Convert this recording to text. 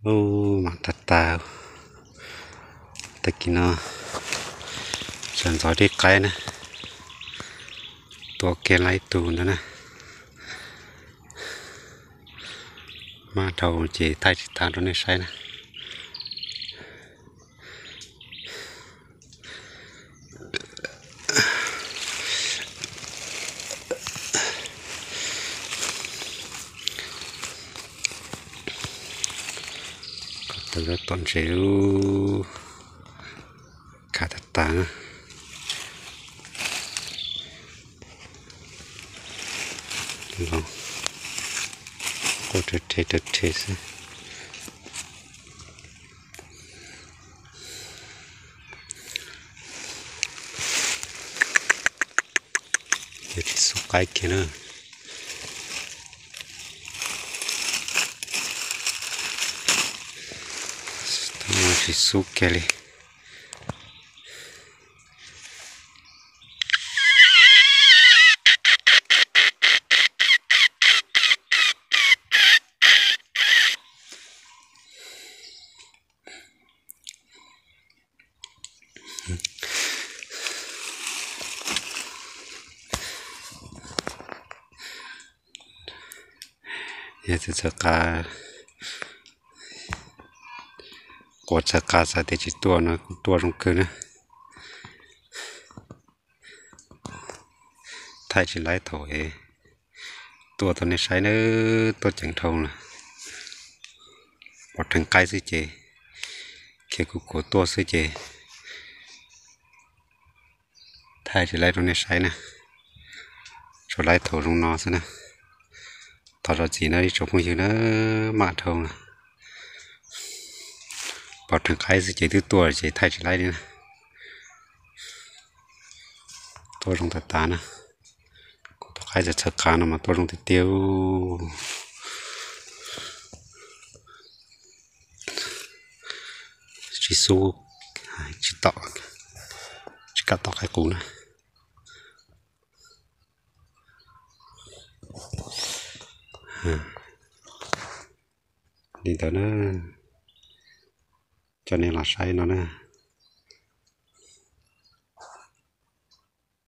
Ub, mam tag tag. Tag kis no sawv ntxov dej qaib na, tua kiag lawm ib tug ntawd na. Maj dhau ces thaij tsis tag rau nej saib na. Tom ntses, khav tag tag na. Quaj rhe rhe rhe xwb. Yuav tsis xub qaib kiag na. Tsis xub kiag li. Yog txawv txawv qa, quav txawv qa xav tias tsis tuaj no kuj tuaj zoo kawg na. Thaij tsis laib thaum tuaj rau nej saib na, tuaj ceev dhau lawm. Pom rheev qaib xwb ces, khiav kuv kuav tuaj xwb ces thaij tsis laib rau nej saib na. Tsuas laib thaum zoo no xwb na. Thov zam txim na ib tsoom phooj ywg na, maj dhau lawm. Pom rheev qaib xwb ces twb tuaj ces thaij tsis laib li na. Tuaj zoo tas tas na. Kuv tus qaib txawv txawv qa no mas tuaj zoo tiag tiag. Tsis xub, tsis tom, tsis kam tom qaib qus na. Li ntawd na, coj nej los saib no na.